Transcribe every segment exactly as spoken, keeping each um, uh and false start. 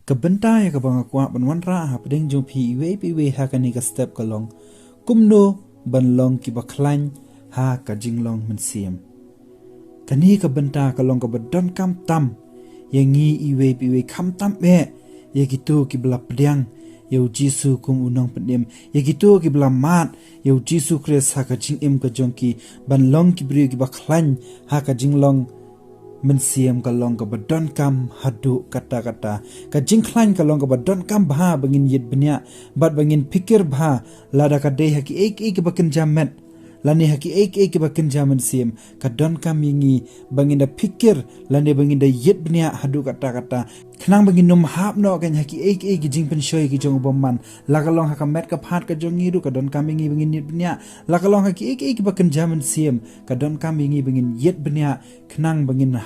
Ka bynta ïa kaba nga kwah ban wanrah hapdeng jong phi iwei pa iwei ha kane ka step ka long, kumno ban long kiba khlaiñ ha ka jinglong mynsiem. Kane ka bynta ka long kaba donkam tam ïa ngi iwei pa iwei, khamtam eh ïa kito kiba la pdiang ïa u Jisu kum u nongpynim, ïa kito kiba la mad ïa u Jisu Khrist ha ka jingim ka jong ki, ban long ki briew kiba khlaiñ ha ka jinglong mynsiem ka long kaba donkam haduh katta katta. Ka jingkhlaiñ ka long kaba donkam bha ba ngin ïit bniah bad ba ngin phikir bha, lada ka dei ha kiei kiei kiba kynja met lane ha kiei kiei kiba kynja mynsiem, ka donkam ïa ngi ba ngin da phikir lane ba ngin da ïit bniah haduh katta katta, khnang ba ngin ym hap noh kein ha kiei kiei ki jingpynshoi ki jong u bymman. La ka long ha ka met ka phad ka jong ngi ruh, ka donkam ïa ngi ba ngin ïit bniah. La ka long ha kiei kiei kiba kynja mynsiem, ka donkam ïa ngi ba ngin ïit bniah, khnang ba ngin,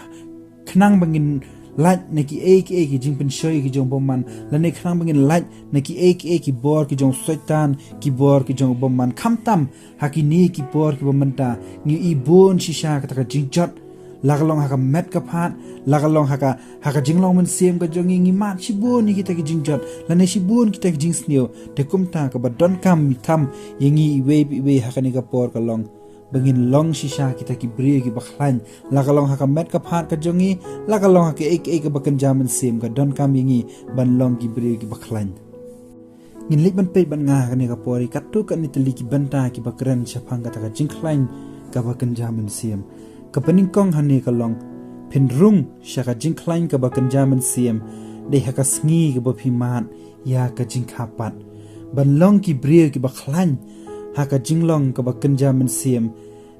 khnang ba ngin lait na kiei kiei ki jingpynshoi ki jong u bymman, lane khnang ba ngin lait na kiei kiei ki bor ki jong u Soitan, ki bor ki jong u bymman. Khamtam ha kine ki por kiba mynta ngi ïohi bun shisha kata ka jingjot. La ka long ha ka met ka phad, la ka long ha ka, ha ka jinglong mynsiem ka jong ngi, ngi mad shibun ïa kita ki jingjot lane shibun kita ki jingsniew. Te kumta kaba donkam tam ïa ngi iwei pa iwei ha kane ka por ka long ba ngin long shisha kita ki briew kiba khlaiñ. La ka long ha ka met ka phad ka jong ngi, la ka long ha kiei kiei kiba kynja mynsiem, ka donkam ïa ngi ban long ki briew kiba khlaiñ. Ngin leit ban peit bad nga ha kane ka por ïa katto katne tylli ki bynta kiba kren shaphang kata ka jingkhlaiñ kaba kynja mynsiem. Kaba nyngkong hangne ka long, phin rung sha ka jingkhlaiñ kaba kynja mynsiem dei ha ka sngi kaba phi mad ïa ka jingkha pat. Ban long ki briew kiba khlaiñ ha ka jinglong kaba kynja mynsiem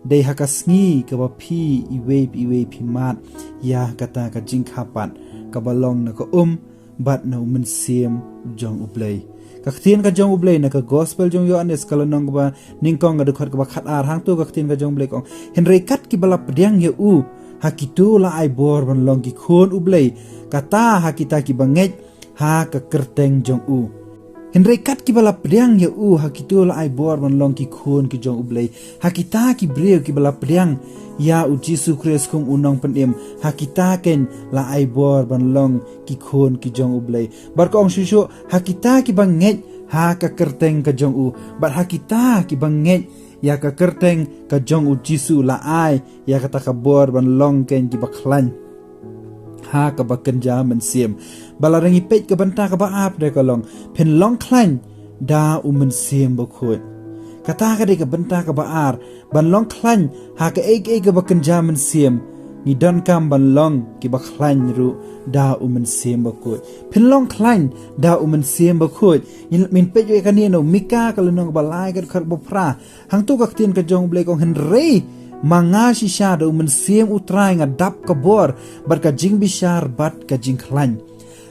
dei ha ka sngi kaba phi iwei pa iwei phi mad ïa kata ka jingkha pat kaba long na ka um bad na u Mynsiem jong U Blei. Ka ktien ka jong U Blei na ka Gospel jong u Ïoannis ka lynnong kaba nyngkong ka dkhot kaba khatar, hangto ka ktien ka jong U Blei ka ong, hynrei kat kiba la pdiang ïa u, ha kito la ai bor ban long ki khun U Blei, kata ha kita kiba ngeit ha ka kyrteng jong u. Hynrei kat kiba la pdiang ïa u, ha kito la ai bor ban long ki khun ki jong U Blei. Ha kita ki briew kiba la pdiang ïa u Jisu Khrist kum u nongpynim, ha kita kein la ai bor ban long ki khun ki jong U Blei. Bad ka ong shuh shuh, ha kita kiba ngeit ha ka kyrteng ka jong u, bad ha kita kiba ngeit ïa ka kyrteng ka jong u Jisu la ai ïa kata ka bor ban long kein kiba khlaiñ ha kaba kynja mynsiem. Bad lada ngi peit ka bynta kaba ar pat ka long, phin long khlaiñ da u Mynsiem Bakhuid. Kata ka dei ka bynta kaba ar, ban long khlaiñ ha kaei kaei kaba kynja mynsiem, ngi donkam ban long kiba khlaiñ ruh da u Mynsiem Bakhuid. Phin long khlaiñ da u Mynsiem Bakhuid. Ngin, ngin peit ïa kane na u Mika ka lynnong kaba lai ka dkhot kaba phra. Hangto ka ktien ka jong U Blei ka ong, hynrei ma nga shisha da u Mynsiem U Trai nga dap ka bor bad ka jingbishar bad ka jingkhlaiñ.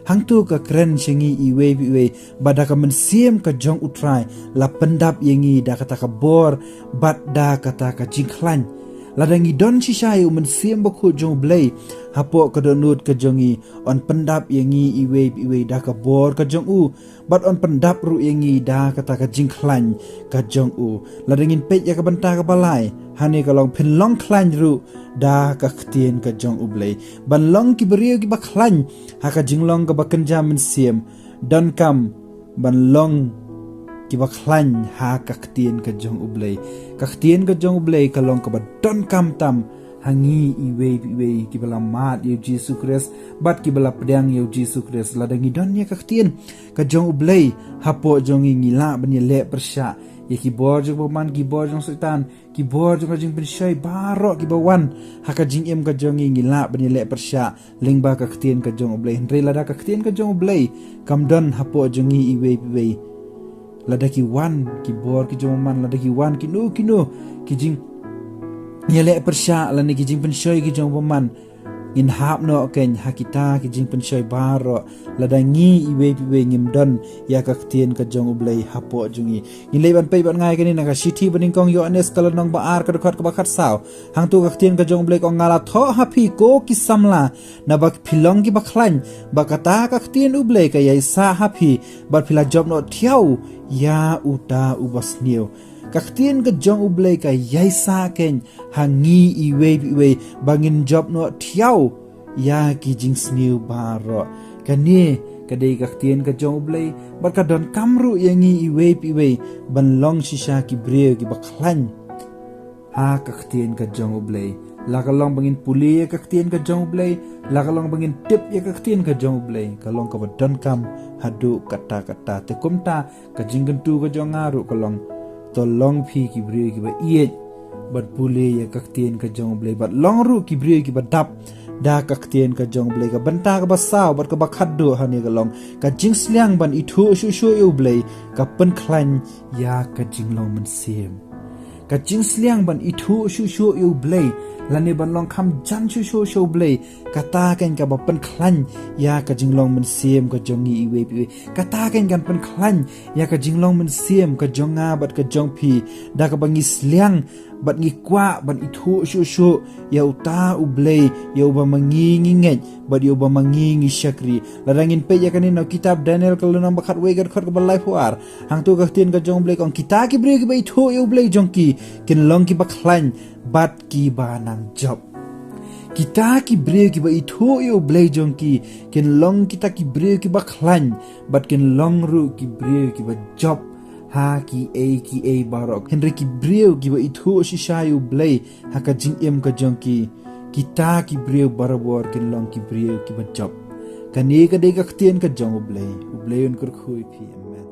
Hangto ka kren sha ngi iwei pa iwei ba da ka Mynsiem ka jong U Trai la pyndap ïa ngi da kata ka bor bad da kata ka jingkhlaiñ. Lada ngi don shisha ïa u Mynsiem Bakhuid jong U Blei hapoh ka dohnud ka jong ngi, yn pyndap ïa ngi iwei pa iwei da ka bor ka jong u, bad yn pyndap ruh ïa ngi da kata ka jingkhlaiñ ka jong u. Lada ngin peit ïa ka bynta kaba lai, hangne ka long, phin long khlaiñ ruh da ka ktien ka jong U Blei. Ban long ki briew kiba khlaiñ ha ka jinglong kaba kynja mynsiem, donkam ban long kiba khlaiñ ha ka ktien ka jong U Blei. Ka ktien ka jong U Blei ka long kaba donkam tam ha ngi iwei pa iwei kiba la mad ïa u Jisu Khrist bad kiba la pdiang ïa u Jisu Khrist. Lada ngi don ïa ka ktien ka jong U Blei hapoh jong ngi, ngi lah ban ïaleh pyrshah ïa ki bor jong u bymman, ki bor jong u Soitan, ki bor jong ka jingpynshoi baroh kiba wan ha ka jingim ka jong ngi, ngi lah ban ïaleh pyrshah lyngba ka ktien ka jong U Blei. Hynrei lada ka ktien ka jong U Blei kam don hapoh jong ngi iwei pa iwei, lada ki wan ki bor ki jong u bymman, lada ki wan kino kino ki jingïaleh pyrshah lane ki jingpynshoi ki jong u bymman, ngin hap noh kein ha kita ki jingpynshoi baroh lada ngi iwei pa iwei ngim don ïa ka ktien ka jong U Blei hapoh jong ngi. Ngin leit ban peit bad nga ïa kane na ka shithi banyngkong Ïoannis ka lynnong ba ar ka dkhot kaba khatsaw. Hangto ka ktien ka jong U Blei ka ong, nga la thoh ha phi ko ki samla, naba phi long kiba khlaiñ, ba kata ka ktien U Blei ka ïaisah ha phi, bad phi la jop noh thiaw ïa uta uba sniew. Ka ktien ka jong U Blei ka ïaisah kein ha ngi iwei pa iwei ba ngin jop noh thiaw ïa ki jingsniew baroh. Kane Ka dei ka ktien ka jong U Blei, bad ka donkam ruh ïa ngi iwei pa iwei ban long shisha ki briew kiba khlaiñ ha ka ktien ka jong U Blei. La ka long ba ngin pule ïa ka ktien ka jong U Blei, la ka long ba ngin tip ïa ka ktien ka jong U Blei, ka long kaba donkam haduh katta katta. Te kumta ka jingkyntu ka jong nga ruh ka long, to long phi ki briew kiba ïeit bad pule ïa ka ktien ka jong U Blei, bad long ruh ki briew kiba dap da ka ktien ka jong U Blei. Ka bynta kaba saw bad kaba khadduh hangne ka long, ka jingsliang ban ithuh shuh shuh ïa U Blei ka pynkhlaiñ ïa ka jinglong mynsiem. Ka jingsliang ban ithuh shuh shuh ïa U Blei, lane ban long kham jan shuh shuh sha U Blei, kata kan kaba pynkhlaiñ ïa ka jinglong mynsiem ka jong ngi iwei pa iwei. Kata kan kan pynkhlaiñ ïa ka jinglong mynsiem ka jong nga bad ka jong phi, da kaba ngi sliang bad ngi kwah ban ithuh shuh shuh ïa uta U Blei, ïa uba ma ngi ngi ngeit bad ïa uba ma ngi ngi shakri. Lada ngin peit ïa kane na u kitab Daniel ka lynnong ba khatwei ka dkhot kaba laiphew ar, hangto ka ktien ka jong U Blei ka ong, kita ki briew kiba ithuh ïa U Blei jong ki kin long kiba khlaiñ bad kiba nang jop. Kita ki briew kiba ithuh ïa U Blei jong ki kin long kita ki briew kiba khlaiñ bad kin long ruh ki briew kiba jop ha kiei kiei baroh. Hynrei ki briew kiba ithuh shisha ïa U Blei ha ka jingim ka jong ki, kita ki briew barabor kin long ki briew kiba jop. Kane ka dei ka ktien ka jong U Blei. U Blei un kyrkhu ïa phi. Amen.